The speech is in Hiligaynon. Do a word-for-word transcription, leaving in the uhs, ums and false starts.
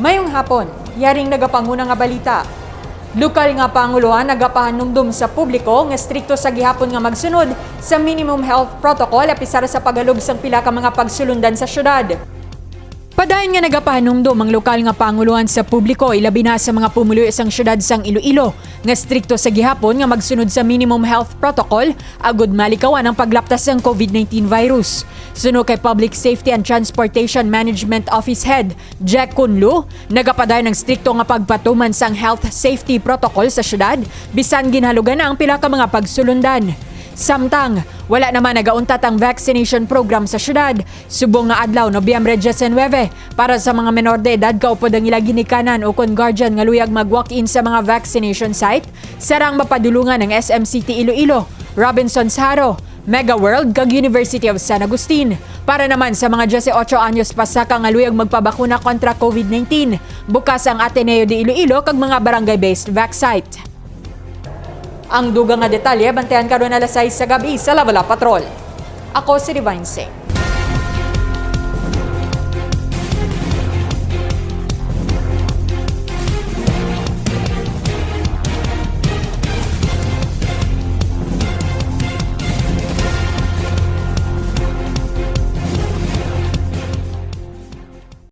Mayong hapon, yaring nagapanguna nga balita. Lokal nga pangulohan nagapahanumdom sa publiko nga strikto sa gihapon nga magsunod sa minimum health protocol apisar sa paghalog sang pila ka mga pagsulundan sa syudad. Padayon nga nagapahanumdom ang lokal nga pangulohan sa publiko, ilabi na sa mga pumuluyo sang syudad sang Iloilo, nga strikto sa gihapon nga magsunod sa minimum health protocol agud malikawan ang paglaptas sang COVID nineteen virus. Suno kay Public Safety and Transportation Management Office Head Jack Kunlu, nagapadayon ang strikto nga pagpatuman sang health safety protocol sa syudad, bisan ginhalugan na ang pila ka mga pagsulundan. Samtang, wala naman nagauntat ang vaccination program sa syudad, subong nga adlaw, Nobyembre diecinuebe, para sa mga menor de edad kaupod ang ila ginikanan ukon guardian nga luyag mag-walk-in sa mga vaccination site, sarang mapadulungan ang S M City Iloilo, Robinsons Jaro, Mega World, kag University of San Agustin. Para naman sa mga dieciocho anyos pasaka nga luyag magpabakuna kontra COVID nineteen, bukas ang Ateneo de Iloilo kag mga barangay-based vac site. Ang dugang nga detalye, bantayan karon alas sais sa gab-i sa Lavala Patrol. Ako si Divine Singh.